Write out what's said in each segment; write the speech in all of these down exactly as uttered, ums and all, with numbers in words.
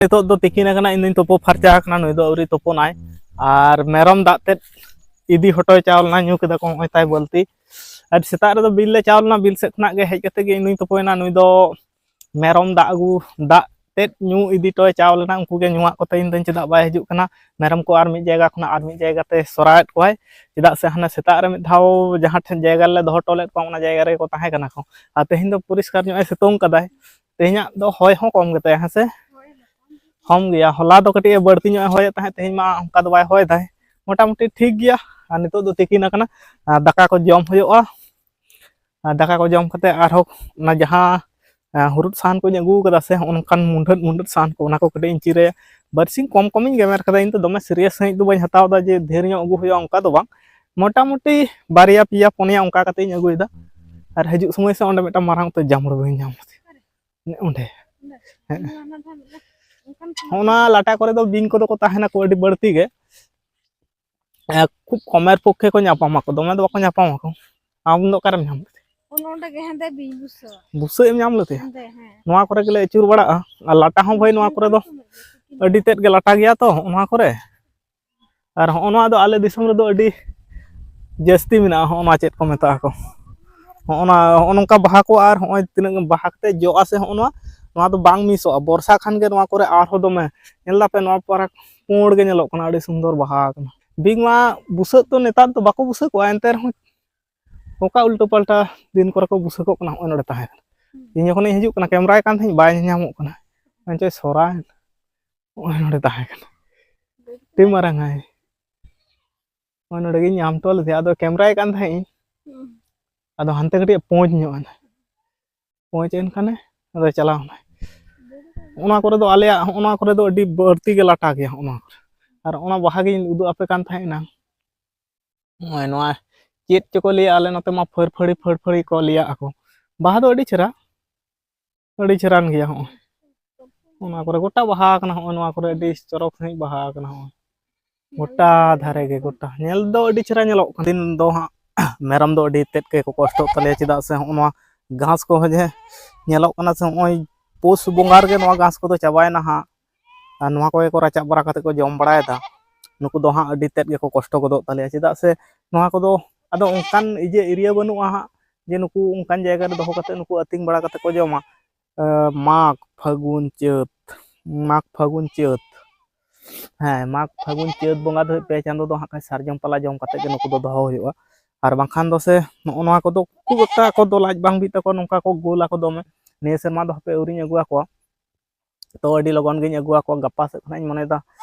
ᱱᱤᱛᱚᱜ ᱫᱚ ᱛᱤᱠᱤᱱ ᱟᱠᱟᱱᱟ, ᱤᱧ ᱫᱩᱧ ᱛᱩᱯᱩ ᱯᱷᱟᱨᱪᱟ ᱟᱠᱟᱱᱟ, ᱱᱩᱭ ᱫᱚ ᱟᱹᱣᱨᱤ ᱛᱩᱯᱩᱱᱟᱭ᱾ ᱟᱨ ᱢᱮᱨᱚᱢ ᱫᱟᱜ ᱛᱮᱫ ᱤᱫᱤ ᱦᱚᱴᱚᱭ ᱪᱟᱣ ᱞᱮᱱᱟ, ᱧᱩ ᱠᱮᱫᱟ ᱠᱚ ᱱᱚᱜᱼᱚᱭ ᱛᱟᱭ ᱵᱟᱹᱞᱛᱤ᱾ ᱟᱨ ᱥᱮᱛᱟᱜ ᱨᱮᱫᱚ ᱵᱤᱞ ᱞᱮ ᱪᱟᱣ ᱞᱮᱱᱟ, ᱵᱤᱞ ᱥᱮᱫ ᱠᱷᱚᱱᱟᱜ ᱜᱮ ᱦᱮᱡ ᱠᱟᱛᱮ ᱜᱮ ᱤᱧ ᱫᱩᱧ ᱛᱩᱯᱩᱭᱮᱱᱟ᱾ ᱱᱩᱭ ᱫᱚ ᱢᱮᱨᱚᱢ ᱫᱟᱜ ᱟᱹᱜᱩ, ᱫᱟᱜ ᱛᱮᱫ ᱧᱩ ᱤᱫᱤ ᱦᱚᱴᱚᱭ ᱪᱟᱣ ᱞᱮᱱᱟ, ᱩᱱᱠᱩ ᱜᱮ ᱧᱩᱣᱟᱜ ᱠᱚᱛᱮ ᱤᱧ ᱫᱚᱧ ᱪᱮᱫᱟᱜ ᱵᱟᱭ ᱦᱤᱡᱩᱜ ᱠᱟᱱᱟ᱾ ᱢᱮᱨᱚᱢ ᱠᱚ ᱟᱨ ᱢᱤᱫ ᱡᱟᱭᱜᱟ ᱠᱷᱚᱱᱟᱜ ᱟᱨ ᱢᱤᱫ ᱡᱟᱭᱜᱟ ᱛᱮ ᱥᱚᱨᱟᱣᱮᱫ ᱠᱚᱣᱟᱭ, ᱪᱮᱫᱟᱜ ᱥᱮ ᱦᱟᱱᱮ ᱥᱮᱛᱟᱜ ᱨᱮ ᱢᱤᱫ ᱫᱷᱟᱣ ᱡᱟᱦᱟᱸ ᱴᱷᱮᱱ ᱡᱟᱭᱜᱟ ᱨᱮᱞᱮ ᱫᱚᱦᱚ ᱦᱚᱴᱚ ᱞᱮᱫ ᱠᱚᱣᱟ, ᱚᱱᱟ ᱡᱟᱭᱜᱟ ᱨᱮᱜᱮ ᱠᱚ ᱛᱟᱦᱮᱸ ᱠᱟᱱᱟ ᱠᱚ᱾ ᱟᱨ ᱛᱮᱦᱮᱧ ᱫᱚ ᱯᱚᱨᱤᱥᱠᱟᱨ ᱧᱚᱜ ᱮ ᱥᱤᱛᱩᱝ ᱠᱟᱫᱟᱭ, ᱛᱮᱦᱮᱧᱟᱜ ᱫᱚ ᱦᱚᱭ ᱦᱚᱸ ᱠᱚᱢ ᱜᱮᱛᱟᱭᱟ, ᱦᱮᱸ ᱥᱮ? ᱠᱚᱢ ᱜᱮᱭᱟ᱾ ᱦᱚᱞᱟ ᱫᱚ ᱠᱟᱹᱴᱤᱡ ᱮ ᱵᱟᱹᱲᱛᱤ ᱧᱚᱜ ᱮ ᱦᱚᱭᱮᱫ ᱛᱟᱦᱮᱸᱫ, ᱛᱮᱦᱮᱧ ᱢᱟ ᱚᱱᱠᱟ ᱫᱚ ᱵᱟᱭ ᱦᱚᱭ ᱫᱟᱭ᱾ ᱢᱚᱴᱟᱢᱩᱴᱤ ᱴᱷᱤᱠ ᱜᱮᱭᱟ᱾ ᱟᱨ ᱱᱤᱛᱚᱜ ᱫᱚ ᱛᱤᱠᱤᱱ ᱟᱠᱟᱱᱟ, ᱟᱨ ᱫᱟᱠᱟ ᱠᱚ ᱡᱚᱢ ᱦᱩᱭᱩᱜᱼᱟ᱾ ᱟᱨ ᱫᱟᱠᱟ ᱠᱚ ᱡᱚᱢ ᱠᱟᱛᱮ ᱟᱨᱦᱚᱸ ᱚᱱᱟ ᱡᱟᱦᱟᱸ, ᱟᱸ, ᱦᱩᱨᱩᱫ ᱥᱟᱦᱟᱱ ᱠᱚᱧ ᱟᱹᱜᱩ ᱟᱠᱟᱫᱟ ᱥᱮ, ᱦᱚᱸᱜᱼᱚ ᱱᱚᱝᱠᱟᱱ ᱢᱩᱸᱰᱷᱟᱹᱫ ᱢᱩᱸᱰᱷᱟᱹᱫ ᱥᱟᱦᱟᱱ ᱠᱚ, ᱚᱱᱟ ᱠᱚ ᱠᱟᱹᱴᱤᱡ ᱤᱧ ᱪᱤᱨᱟᱹᱭᱟ᱾ ᱵᱟᱨᱥᱤᱧ ᱠᱚᱢ ᱠᱚᱢᱤᱧ ᱜᱮᱢᱮᱨ ᱠᱟᱫᱟ, ᱤᱧ ᱫᱚ ᱫᱚᱢᱮ ᱥᱤᱨᱤᱭᱟᱥ ᱥᱟᱺᱦᱤᱡ ᱫᱚ ᱵᱟᱹᱧ ᱦᱟᱛᱟᱣ ᱮᱫᱟ ᱡᱮ ᱰᱷᱮᱨ ᱧᱚᱜ ᱟᱹᱜᱩ ᱦᱩᱭᱩᱜᱼᱟ, ᱚᱱᱠᱟ ᱫᱚ ᱵᱟᱝ᱾ ᱢᱚᱴᱟᱢᱩᱴᱤ ᱵᱟᱨᱭᱟ ᱯᱮᱭᱟ ᱯᱩᱱᱭᱟ ᱚᱱᱠᱟ ᱠᱟᱛᱮ ᱤᱧ ᱟᱹᱜᱩᱭᱮᱫᱟ᱾ ᱟᱨ ᱦᱤᱡᱩᱜ ᱥᱚᱢᱚᱭ ᱥᱮ ᱚᱸᱰᱮ ᱢᱤᱫᱴᱟᱝ ᱢᱟᱨᱟᱝ ᱩᱛᱟᱹᱨ ᱡᱟᱢᱲᱩ ᱵᱟᱹᱧ ᱧᱟᱢ ᱞᱮᱫᱮ᱾ ᱚᱸᱰᱮ᱾ ᱦᱮᱸ᱾ ᱦᱚᱸᱜᱼᱚ ᱱᱟ ᱞᱟᱴᱟ ᱠᱚᱨᱮ ᱫᱚ ᱵᱤᱧ ᱠᱚᱫᱚ ᱠᱚ ᱛᱟᱦᱮᱱᱟᱠᱚ ᱟᱹᱰᱤ ᱵᱟᱹᱲᱛᱤ ᱜᱮ᱾ ᱮ, ᱠᱷᱩᱵ ᱠᱚᱢᱮᱨ ᱯᱚᱠᱠᱷᱮ ᱠᱚ ᱧᱟᱯᱟᱢᱟᱠᱚ, ᱫᱚᱢᱮ ᱫᱚ ᱵᱟᱠᱚ ᱧᱟᱯᱟᱢᱟᱠᱚ᱾ ᱟᱢ ᱫᱚ ᱚᱠᱟᱨᱮᱢ ᱧᱟᱢ ᱞᱮᱫᱮ? ᱚᱱᱮ ᱚᱸᱰᱮ ᱜᱮ ᱦᱮᱸᱫᱮ ᱵᱤᱧ ᱵᱩᱥᱟᱹᱜ᱾ ᱵᱩᱥᱟᱹᱜ ᱮᱢ ᱧᱟᱢ ᱞᱮᱫᱮᱭᱟ? ᱦᱮᱸᱫᱮ, ᱦᱮᱸ᱾ ᱱᱚᱣᱟ ᱠᱚᱨᱮ ᱜᱮᱞᱮ ᱟᱹᱪᱩᱨ ᱵᱟᱲᱟᱜᱼᱟ᱾ ᱟᱨ ᱞᱟᱴᱟ ᱦᱚᱸ ᱵᱷᱟᱹᱭ ᱱᱚᱣᱟ ᱠᱚᱨᱮ ᱫᱚ ᱟᱹᱰᱤ ᱛᱮᱫ ᱜᱮ ᱞᱟᱴᱟ ᱜᱮᱭᱟ ᱛᱚ, ᱱᱚᱣᱟ ᱠᱚᱨᱮ᱾ ᱟᱨ ᱦᱚᱸᱜᱼᱚ ᱱᱚᱣᱟ ᱫᱚ ᱟᱞᱮ ᱫᱤᱥᱚᱢ ᱨᱮᱫᱚ ᱟᱹᱰᱤ ᱡᱟᱹᱥᱛᱤ ᱢᱮᱱᱟᱜᱼᱟ᱾ ᱦᱚᱸᱜᱼᱚ ᱱᱚᱣᱟ ᱪᱮᱫ ᱠᱚ ᱢᱮᱛᱟᱜᱼᱟ ᱠᱚ, ᱦᱚᱸᱜᱼᱚ ᱱᱚᱣᱟ, ᱦᱚᱸᱜᱼᱚ ᱱᱚᱝᱠᱟ ᱵᱟᱦᱟ ᱠᱚ, ᱟᱨ ᱦᱚᱸᱜᱼᱚᱭ ᱛᱤᱱᱟᱹᱜ ᱵᱟᱦᱟ ᱠᱟᱛᱮ ᱡᱚᱜᱼᱟ ᱥᱮ, ᱦᱚᱸᱜᱼᱚ ᱱᱚᱣᱟ, ᱱᱚᱣᱟ ᱫᱚ ᱵᱟᱝ ᱢᱤᱥᱚᱜᱼᱟ᱾ ᱵᱚᱨᱥᱟ ᱠᱷᱟᱱ ᱜᱮ ᱱᱚᱣᱟ ᱠᱚᱨᱮ ᱟᱨᱦᱚᱸ ᱫᱚᱢᱮ᱾ ᱧᱮᱞ ᱫᱟᱯᱮ, ᱱᱚᱣᱟ ᱯᱟᱨᱟ ᱯᱩᱸᱲ ᱜᱮ ᱧᱮᱞᱚᱜ ᱠᱟᱱᱟ, ᱟᱹᱰᱤ ᱥᱩᱱᱫᱚᱨ ᱵᱟᱦᱟ ᱟᱠᱟᱱᱟ᱾ ᱵᱤᱧ ᱢᱟ ᱵᱩᱥᱟᱹᱜ ᱛᱚ ᱱᱮᱛᱟᱨ ᱫᱚ ᱵᱟᱠᱚ ᱵᱩᱥᱟᱹᱜᱚᱜᱼᱟ, ᱮᱱᱛᱮ ᱨᱮᱦᱚᱸ ᱚᱠᱟ ᱩᱞᱴᱟᱹ ᱯᱟᱞᱴᱟ ᱫᱤᱱ ᱠᱚᱨᱮ ᱠᱚ ᱵᱩᱥᱟᱹᱜᱚᱜ ᱠᱟᱱᱟ᱾ ᱦᱚᱸᱜᱼᱚᱭ ᱱᱚᱰᱮ ᱛᱟᱦᱮᱸ ᱠᱟᱱᱟ᱾ ᱦᱩᱸ᱾ ᱤᱧ ᱡᱚᱠᱷᱚᱱᱤᱧ ᱦᱤᱡᱩᱜ ᱠᱟᱱᱟ, ᱠᱮᱢᱨᱟᱭ ᱠᱟᱱ ᱛᱟᱦᱮᱸᱧ, ᱵᱟᱭ ᱧᱮᱧᱟᱢᱚᱜ ᱠᱟᱱᱟ᱾ ᱢᱮᱱᱪᱚᱭ ᱥᱚᱨᱟᱭ ᱱᱟ᱾ ᱦᱚᱸᱜᱼᱚᱭ ᱱᱚᱰᱮ ᱛᱟᱦᱮᱸ ᱠᱟᱱᱟ᱾ ᱟᱹᱰᱤ ᱢᱟᱨᱟᱝ ᱟᱭ᱾ ᱦᱚᱸᱜᱼᱚᱭ ᱱᱚᱰᱮ ᱜᱤᱧ ᱧᱟᱢ ᱦᱚᱴᱚ ᱞᱮᱫᱮᱭᱟ᱾ ᱟᱫᱚ ᱠᱮᱢᱨᱟᱭ ᱠᱟᱱ ᱛᱟᱦᱮᱸᱧ᱾ ᱦᱩᱸ᱾ ᱟᱫᱚ ᱦᱟᱱᱛᱮ ᱠᱟᱹᱴᱤᱡ ᱯᱳᱸᱪ ᱧᱚᱜ ᱮᱱᱟ᱾ ᱯᱳᱸᱪ ᱮᱱ ᱠᱷᱟᱱᱮ ᱟᱫᱚ ᱪᱟᱞᱟᱣ ᱮᱱᱟᱭ᱾ ᱚᱱᱟ ᱠᱚᱨᱮ ᱫᱚ, ᱟᱞᱮᱭᱟᱜ ᱦᱚᱸᱜᱼᱚ ᱱᱚᱣᱟ ᱠᱚᱨᱮ ᱫᱚ ᱟᱹᱰᱤ ᱵᱟᱹᱲᱛᱤ ᱜᱮ ᱞᱟᱴᱟ ᱜᱮᱭᱟ ᱦᱚᱸᱜᱼᱚ ᱱᱚᱣᱟ ᱠᱚᱨᱮ᱾ ᱟᱨ ᱚᱱᱟ ᱵᱟᱦᱟ ᱜᱤᱧ ᱩᱫᱩᱜ ᱟᱯᱮ ᱠᱟᱱ ᱛᱟᱦᱮᱸ ᱮᱱᱟᱝ᱾ ᱱᱚᱜᱼᱚᱭ ᱱᱚᱣᱟ ᱪᱮᱫ ᱪᱚᱠᱚ ᱞᱟᱹᱭᱟ, ᱟᱞᱮ ᱱᱚᱛᱮ ᱢᱟ ᱯᱷᱟᱹᱨᱯᱷᱟᱹᱲᱤ, ᱯᱷᱟᱹᱲᱯᱷᱟᱹᱲᱤ ᱠᱚ ᱞᱟᱹᱭᱟᱜᱼᱟ ᱠᱚ᱾ ᱵᱟᱦᱟ ᱫᱚ ᱟᱹᱰᱤ ᱪᱮᱦᱨᱟ, ᱟᱹᱰᱤ ᱪᱮᱦᱨᱟᱱ ᱜᱮᱭᱟ᱾ ᱦᱚᱸᱜᱼᱚᱭ ᱚᱱᱟ ᱠᱚᱨᱮ ᱜᱚᱴᱟ ᱵᱟᱦᱟ ᱟᱠᱟᱱᱟ᱾ ᱦᱚᱸᱜᱼᱚᱭ ᱱᱚᱣᱟ ᱠᱚᱨᱮ ᱟᱹᱰᱤ ᱪᱚᱨᱚᱠ ᱥᱟᱺᱦᱤᱡ ᱵᱟᱦᱟ ᱟᱠᱟᱱᱟ᱾ ᱦᱚᱸᱜᱼᱚᱭ ᱜᱚᱴᱟ ᱫᱷᱟᱨᱮ ᱜᱮ, ᱜᱚᱴᱟ ᱧᱮᱞ ᱫᱚ ᱟᱹᱰᱤ ᱪᱮᱦᱨᱟ ᱧᱮᱞᱚᱜ ᱠᱟᱱᱟ᱾ ᱫᱤᱱ ᱫᱚ ᱦᱟᱸᱜ ᱢᱮᱨᱚᱢ ᱫᱚ ᱟᱹᱰᱤ ᱛᱮᱫ ᱜᱮᱠᱚ ᱠᱚᱥᱴᱚᱜ ᱛᱟᱞᱮᱭᱟ, ᱪᱮᱫᱟᱜ ᱥᱮ ᱦᱚᱸᱜᱼᱚ ᱱᱚᱣᱟ ᱜᱷᱟᱥ ᱠᱚᱦᱚᱸ ᱡᱮ ᱧᱮᱞᱚᱜ ᱠᱟᱱᱟ ᱥᱮ, ᱦᱚᱸᱜᱼᱚᱭ ᱯᱩᱥ ᱵᱚᱸᱜᱟ ᱨᱮᱜᱮ ᱱᱚᱣᱟ ᱜᱷᱟᱥ ᱠᱚᱫᱚ ᱪᱟᱵᱟᱭᱮᱱᱟ ᱦᱟᱸᱜ᱾ ᱟᱨ ᱱᱚᱣᱟ ᱠᱚᱜᱮ ᱠᱚ ᱨᱟᱪᱟᱜ ᱵᱟᱲᱟ ᱠᱟᱛᱮ ᱠᱚ ᱡᱚᱢ ᱵᱟᱲᱟᱭᱮᱫᱟ᱾ ᱱᱩᱠᱩ ᱫᱚ ᱦᱟᱸᱜ ᱟᱹᱰᱤ ᱛᱮᱫ ᱜᱮᱠᱚ ᱠᱚᱥᱴᱚ ᱜᱚᱫᱚᱜ ᱛᱟᱞᱮᱭᱟ, ᱪᱮᱫᱟᱜ ᱥᱮ ᱱᱚᱣᱟ ᱠᱚᱫᱚ ᱟᱫᱚ ᱚᱱᱠᱟᱱ ᱤᱭᱟᱹ ᱮᱨᱤᱭᱟ ᱵᱟᱹᱱᱩᱜᱼᱟ ᱦᱟᱸᱜ, ᱡᱮ ᱱᱩᱠᱩ ᱚᱱᱠᱟᱱ ᱡᱟᱭᱜᱟ ᱨᱮ ᱫᱚᱦᱚ ᱠᱟᱛᱮ ᱱᱩᱠᱩ ᱟᱹᱛᱤᱧ ᱵᱟᱲᱟ ᱠᱟᱛᱮ ᱠᱚ ᱡᱚᱢᱟ᱾ ᱮ, ᱢᱟᱜᱽ, ᱯᱷᱟᱹᱜᱩᱱ, ᱪᱟᱹᱛ, ᱢᱟᱜᱽ, ᱯᱷᱟᱹᱜᱩᱱ, ᱪᱟᱹᱛ, ᱦᱮᱸ, ᱢᱟᱜᱽ, ᱯᱷᱟᱹᱜᱩᱱ, ᱪᱟᱹᱛ ᱵᱚᱸᱜᱟ ᱫᱷᱟᱹᱵᱤᱡ ᱯᱮ ᱪᱟᱸᱫᱚ ᱫᱚ ᱦᱟᱸᱜ ᱠᱷᱟᱱ ᱥᱟᱨᱡᱚᱢ ᱯᱟᱞᱟ ᱡᱚᱢ ᱠᱟᱛᱮ ᱜᱮ ᱱᱩᱠᱩ ᱫᱚ ᱫᱚᱦᱚ ᱦᱩᱭᱩᱜᱼᱟ᱾ ᱟᱨ ᱵᱟᱝᱠᱷᱟᱱ ᱫᱚ ᱥᱮ ᱱᱚᱜᱼᱚ ᱱᱚᱣᱟ ᱠᱚᱫᱚ ᱠᱷᱩᱵ ᱮᱠᱴᱟ ᱟᱠᱚ ᱫᱚ ᱞᱟᱡ ᱵᱟᱝ ᱵᱤᱜ ᱛᱟᱠᱚᱣᱟ, ᱱᱚᱝᱠᱟ ᱠᱚ ᱜᱳᱞ ᱟᱠᱚ ᱫᱚᱢᱮ᱾ ᱱᱤᱭᱟᱹ ᱥᱮᱨᱢᱟ ᱫᱚ ᱦᱟᱯᱮ ᱟᱹᱣᱨᱤᱧ ᱟᱹᱜᱩ ᱟᱠᱚᱣᱟ, ᱛᱚ ᱟᱹᱰᱤ ᱞᱚᱜᱚᱱ ᱜᱤᱧ ᱟᱹᱜᱩ ᱟᱠᱚᱣᱟ᱾ ᱜᱟᱯᱟ ᱥᱮᱫ ᱠᱷᱚᱱᱟᱜ ᱤᱧ ᱢᱚᱱᱮᱭᱮᱫᱟ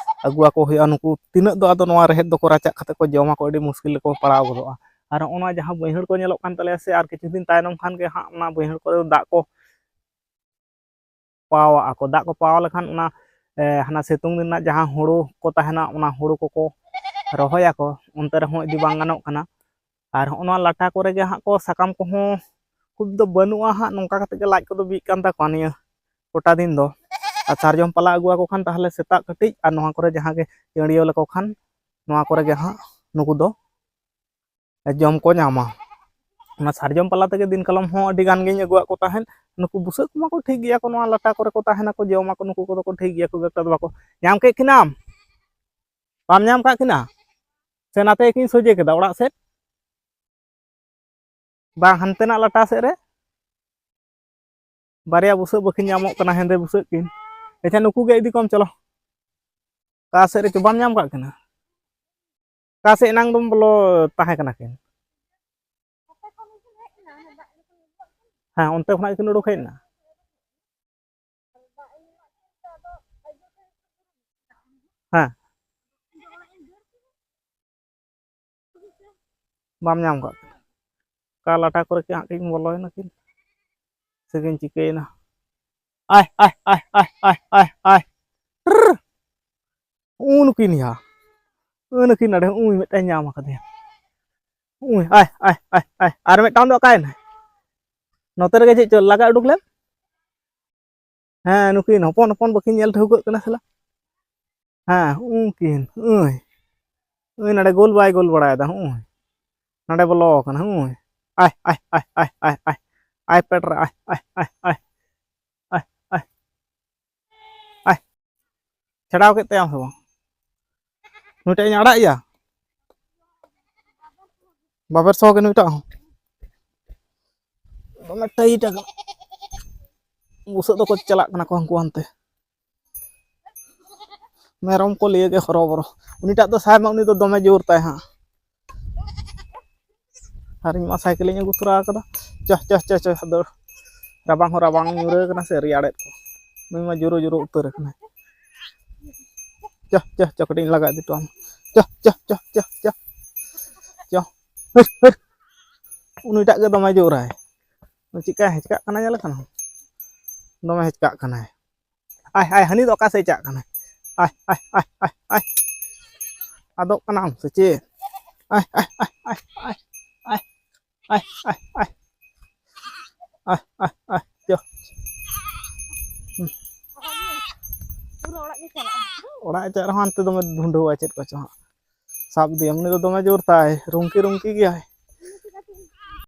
ᱟᱹᱜᱩ ᱟᱠᱚ ᱦᱩᱭᱩᱜᱼᱟ᱾ ᱱᱩᱠᱩ ᱛᱤᱱᱟᱹᱜ ᱫᱚ ᱟᱫᱚ ᱱᱚᱣᱟ ᱨᱮᱦᱮᱫ ᱫᱚᱠᱚ ᱨᱟᱪᱟᱜ ᱠᱟᱛᱮ ᱠᱚ ᱡᱚᱢᱟ ᱠᱚ, ᱟᱹᱰᱤ ᱢᱩᱥᱠᱤᱞ ᱨᱮᱠᱚ ᱯᱟᱲᱟᱣ ᱜᱚᱫᱚᱜᱼᱟ᱾ ᱟᱨ ᱱᱚᱜᱼᱚ ᱱᱚᱣᱟ ᱡᱟᱦᱟᱸ ᱵᱟᱹᱭᱦᱟᱹᱲ ᱠᱚ ᱧᱮᱞᱚᱜ ᱠᱟᱱ ᱛᱟᱞᱮᱭᱟ ᱥᱮ, ᱟᱨ ᱠᱤᱪᱷᱩ ᱫᱤᱱ ᱛᱟᱭᱱᱚᱢ ᱠᱷᱟᱱ ᱜᱮ ᱦᱟᱸᱜ ᱚᱱᱟ ᱵᱟᱹᱭᱦᱟᱹᱲ ᱠᱚᱨᱮ ᱫᱚ ᱫᱟᱜ ᱠᱚ ᱯᱟᱣᱟᱜᱼᱟ ᱠᱚ᱾ ᱫᱟᱜ ᱠᱚ ᱯᱟᱣᱟ ᱞᱮᱠᱷᱟᱱ ᱚᱱᱟ, ᱮ, ᱦᱟᱱᱟ ᱥᱤᱛᱩᱝ ᱫᱤᱱ ᱨᱮᱱᱟᱜ ᱡᱟᱦᱟᱸ ᱦᱩᱲᱩ ᱠᱚ ᱛᱟᱦᱮᱱᱟ, ᱚᱱᱟ ᱦᱩᱲᱩ ᱠᱚᱠᱚ ᱨᱚᱦᱚᱭᱟᱠᱚ, ᱚᱱᱛᱮ ᱨᱮᱦᱚᱸ ᱤᱫᱤ ᱵᱟᱝ ᱜᱟᱱᱚᱜ ᱠᱟᱱᱟ᱾ ᱟᱨ ᱦᱚᱸᱜᱼᱚ ᱱᱚᱣᱟ ᱞᱟᱴᱟ ᱠᱚᱨᱮ ᱜᱮ ᱦᱟᱸᱜ ᱠᱚ ᱥᱟᱠᱟᱢ ᱠᱚᱦᱚᱸ ᱠᱷᱩᱵ ᱫᱚ ᱵᱟᱹᱱᱩᱜᱼᱟ ᱦᱟᱸᱜ, ᱱᱚᱝᱠᱟ ᱠᱟᱛᱮ ᱜᱮ ᱞᱟᱡ ᱠᱚᱫᱚ ᱵᱤᱜ ᱠᱟᱱ ᱛᱟᱠᱚᱣᱟ ᱱᱤᱭᱟᱹ ᱠᱚᱴᱟ ᱫᱤᱱ ᱫᱚ᱾ ᱟᱨ ᱥᱟᱨᱡᱚᱢ ᱯᱟᱞᱟ ᱟᱹᱜᱩ ᱟᱠᱚ ᱠᱷᱟᱱ ᱛᱟᱦᱚᱞᱮ ᱥᱮᱛᱟᱜ ᱠᱟᱹᱴᱤᱡ ᱟᱨ ᱱᱚᱣᱟ ᱠᱚᱨᱮ ᱡᱟᱦᱟᱸ ᱜᱮ ᱪᱟᱹᱲᱭᱟᱹᱣ ᱞᱮᱠᱚ ᱠᱷᱟᱱ ᱱᱚᱣᱟ ᱠᱚᱨᱮ ᱜᱮ ᱦᱟᱸᱜ ᱱᱩᱠᱩ ᱫᱚ ᱡᱚᱢ ᱠᱚ ᱧᱟᱢᱟ᱾ ᱚᱱᱟ ᱥᱟᱨᱡᱚᱢ ᱯᱟᱞᱟ ᱛᱮᱜᱮ ᱫᱤᱱ ᱠᱟᱞᱚᱢ ᱦᱚᱸ ᱟᱹᱰᱤ ᱜᱟᱱ ᱜᱤᱧ ᱟᱹᱜᱩᱣᱟᱜ ᱠᱚ ᱛᱟᱦᱮᱸᱫ᱾ ᱱᱩᱠᱩ ᱵᱩᱥᱟᱹᱜ ᱠᱚᱢᱟ ᱠᱚ ᱴᱷᱤᱠ ᱜᱮᱭᱟ ᱠᱚ, ᱱᱚᱣᱟ ᱞᱟᱴᱟ ᱠᱚᱨᱮ ᱠᱚ ᱛᱟᱦᱮᱱᱟ ᱠᱚ, ᱡᱚᱢᱟ ᱠᱚ, ᱱᱩᱠᱩ ᱠᱚᱫᱚ ᱠᱚ ᱴᱷᱤᱠ ᱜᱮᱭᱟ, ᱠᱷᱩᱵ ᱮᱠᱴᱟ ᱫᱚ ᱵᱟᱠᱚ ᱧᱟᱢ ᱠᱮᱫ ᱠᱤᱱᱟᱢ? ᱵᱟᱢ ᱧᱟᱢ ᱠᱟᱜ ᱠᱤᱱᱟ? ᱥᱮ ᱱᱟᱛᱮ ᱠᱤᱱ ᱥᱚᱡᱷᱮ ᱠᱮᱫᱟ ᱚᱲᱟᱜ ᱥᱮᱫ? ᱵᱟᱝ, ᱦᱟᱱᱛᱮᱱᱟᱜ ᱞᱟᱴᱟ ᱥᱮᱫ ᱨᱮ ᱵᱟᱨᱭᱟ ᱵᱩᱥᱟᱹᱜ ᱵᱟᱹᱠᱤᱱ ᱧᱟᱢᱚᱜ ᱠᱟᱱᱟ, ᱦᱮᱸᱫᱮ ᱵᱩᱥᱟᱹᱜ ᱠᱤᱱ᱾ ᱟᱪᱪᱷᱟ, ᱱᱩᱠᱩ ᱜᱮ ᱤᱫᱤ ᱠᱚᱢ, ᱪᱚᱞᱚ᱾ ᱚᱠᱟ ᱥᱮᱫ ᱨᱮᱪᱚ ᱵᱟᱢ ᱧᱟᱢ ᱠᱟᱜ ᱠᱤᱱᱟ? ᱚᱠᱟ ᱥᱮᱫ ᱮᱱᱟᱝ ᱫᱚᱢ ᱵᱚᱞᱚ ᱛᱟᱦᱮᱸ ᱠᱟᱱᱟ ᱠᱤᱱ? ᱦᱮᱸ, ᱚᱱᱛᱮ ᱠᱷᱚᱱᱟᱜ ᱜᱮᱠᱤᱱ ᱩᱰᱩᱠ ᱦᱮᱡ ᱮᱱᱟ᱾ ᱦᱮᱸ, ᱵᱟᱢ ᱧᱟᱢ ᱠᱟᱜ ᱠᱤᱱᱟ᱾ ᱚᱠᱟ ᱞᱟᱴᱟ ᱠᱚᱨᱮ ᱠᱤ ᱦᱟᱸᱜ ᱠᱤᱱ ᱵᱚᱞᱚᱭᱮᱱᱟ ᱠᱤᱱ, ᱥᱮᱠᱤᱱ ᱪᱤᱠᱟᱹᱭᱮᱱᱟ? ᱟᱭ, ᱟᱭ, ᱟᱭ, ᱟᱭ, ᱟᱭ, ᱟᱭ, ᱟᱭ᱾ ᱴᱨᱨᱨ᱾ ᱩᱱᱠᱤᱱ ᱭᱟ, ᱩᱱᱠᱤᱱ ᱱᱚᱰᱮ, ᱩᱭ ᱢᱤᱫᱴᱟᱝ ᱧᱟᱢ ᱟᱠᱟᱫᱮᱭᱟ᱾ ᱩᱭ, ᱟᱭ, ᱟᱭ, ᱟᱭ, ᱟᱭ᱾ ᱟᱨ ᱢᱤᱫᱴᱟᱝ ᱫᱚ ᱚᱠᱟᱭᱮᱱᱟᱭ? ᱱᱚᱛᱮ ᱨᱮᱜᱮ ᱪᱮᱫ ᱪᱚ ᱞᱟᱜᱟ ᱩᱰᱩᱠ ᱞᱮᱱ᱾ ᱦᱮᱸ, ᱱᱩᱠᱤᱱ ᱦᱚᱯᱚᱱ ᱦᱚᱯᱚᱱ ᱵᱟᱹᱠᱤᱱ ᱧᱮᱞ ᱴᱷᱟᱹᱣᱠᱟᱹᱜ ᱠᱟᱱᱟ ᱥᱟᱞᱟ᱾ ᱦᱮᱸ, ᱩᱱᱠᱤᱱ, ᱩᱭ, ᱩᱭ ᱱᱚᱰᱮ ᱜᱳᱞ ᱵᱟᱭ ᱜᱳᱞ ᱵᱟᱲᱟᱭᱮᱫᱟ᱾ ᱩᱭ ᱱᱚᱰᱮ ᱵᱚᱞᱚ ᱟᱠᱟᱱᱟ᱾ ᱩᱭ, ᱟᱭ, ᱟᱭ, ᱟᱭ, ᱟᱭ, ᱟᱭ, ᱟᱭ᱾ ᱟᱭ ᱯᱮᱴ ᱨᱮ, ᱟᱭ, ᱟᱭ, ᱟᱭ, ᱟᱭ, ᱟᱭ, ᱟᱭ, ᱟᱭ᱾ ᱪᱷᱟᱰᱟᱣ ᱠᱮᱫ ᱛᱟᱭᱟᱢ ᱥᱮ ᱵᱟᱝ? ᱱᱩᱭᱴᱟᱜ ᱤᱧ ᱟᱲᱟᱜ ᱮᱭᱟ, ᱵᱟᱵᱮᱨ ᱥᱚ ᱜᱮ ᱱᱩᱭᱴᱟᱜ ᱦᱚᱸ᱾ ᱫᱚᱢᱮ ᱴᱟᱭᱤᱴ ᱟᱠᱟᱱᱟ᱾ ᱵᱩᱥᱟᱹᱜ ᱫᱚᱠᱚ ᱪᱟᱞᱟᱜ ᱠᱟᱱᱟ ᱠᱚ ᱦᱟᱱᱠᱩ ᱦᱟᱱᱛᱮ᱾ ᱢᱮᱨᱚᱢ ᱠᱚ ᱞᱤᱭᱟᱹ ᱜᱮ ᱦᱚᱨᱚᱵᱚᱨᱚ᱾ ᱩᱱᱤᱴᱟᱜ ᱫᱚ ᱥᱟᱭ ᱢᱟ, ᱩᱱᱤ ᱫᱚ ᱫᱚᱢᱮ ᱡᱳᱨ ᱛᱟᱭ ᱦᱟᱸᱜ᱾ ᱟᱨ ᱤᱧ ᱢᱟ ᱥᱟᱭᱠᱮᱞ ᱤᱧ ᱟᱹᱜᱩ ᱛᱚᱨᱟ ᱟᱠᱟᱫᱟ᱾ ᱪᱚ, ᱪᱚ, ᱪᱚ, ᱪᱚ, ᱫᱟᱹᱲ᱾ ᱨᱟᱵᱟᱝ ᱦᱚᱸ ᱨᱟᱵᱟᱝ ᱧᱩᱨᱦᱟᱹ ᱟᱠᱟᱱᱟ ᱥᱮ, ᱨᱮᱭᱟᱲᱮᱫ ᱠᱚ᱾ ᱱᱩᱭ ᱢᱟ ᱡᱳᱨᱳ ᱡᱳᱨᱳ ᱩᱛᱟᱹᱨ ᱟᱠᱟᱱᱟᱭ᱾ ᱪᱚ, ᱪᱚ, ᱪᱚ, ᱠᱟᱹᱴᱤᱡ ᱤᱧ ᱞᱟᱜᱟ ᱤᱫᱤ ᱦᱚᱴᱚ ᱟᱢ᱾ ᱪᱚ, ᱪᱚ, ᱪᱚ, ᱪᱚ, ᱪᱚ᱾ ᱪᱚ᱾ ᱦᱟᱹᱨ, ᱦᱟᱹᱨ᱾ ᱩᱱᱤᱴᱟᱜ ᱜᱮ ᱫᱚᱢᱮ ᱡᱳᱨᱟᱭ᱾ ᱪᱮᱫᱠᱟᱭ ᱦᱮᱪᱠᱟᱜ ᱠᱟᱱᱟ, ᱧᱮᱞ ᱠᱟᱱᱟ? ᱫᱚᱢᱮ ᱦᱮᱪᱠᱟᱜ ᱠᱟᱱᱟᱭ᱾ ᱟᱭ, ᱟᱭ, ᱦᱟᱹᱱᱤ ᱫᱚ ᱚᱠᱟ ᱥᱮᱫ ᱪᱟᱜ ᱠᱟᱱᱟᱭ? ᱟᱭ, ᱟᱭ, ᱟᱭ, ᱟᱭ, ᱟᱭ᱾ ᱟᱫᱚᱜ ᱠᱟᱱᱟᱢ ᱥᱮ ᱪᱮᱫ? ᱟᱭ, ᱟᱭ, ᱟᱭ, ᱟᱭ, ᱟᱭ᱾ ᱟᱭ, ᱟᱭ, ᱟᱭ, ᱟᱭ᱾ ᱟᱭ, ᱟᱭ, ᱟᱭ, ᱪᱚ᱾ ᱦᱩᱸ᱾ ᱯᱩᱨᱟᱹ ᱚᱲᱟᱜ ᱜᱮ ᱪᱟᱞᱟᱜᱼᱟ᱾ ᱚᱲᱟᱜ ᱮ ᱪᱟᱞᱟᱜ ᱨᱮᱦᱚᱸ ᱦᱟᱱᱛᱮ ᱫᱚᱢᱮ ᱰᱷᱩᱸᱰᱟᱹᱣᱟ ᱪᱮᱫ ᱠᱚᱪᱚ ᱦᱟᱸᱜ᱾ ᱥᱟᱵ ᱤᱫᱤᱭᱟᱢ, ᱩᱱᱤ ᱫᱚ ᱫᱚᱢᱮ ᱡᱳᱨ ᱛᱟᱭ, ᱨᱩᱝᱠᱤ ᱨᱩᱝᱠᱤ ᱜᱮᱭᱟᱭ᱾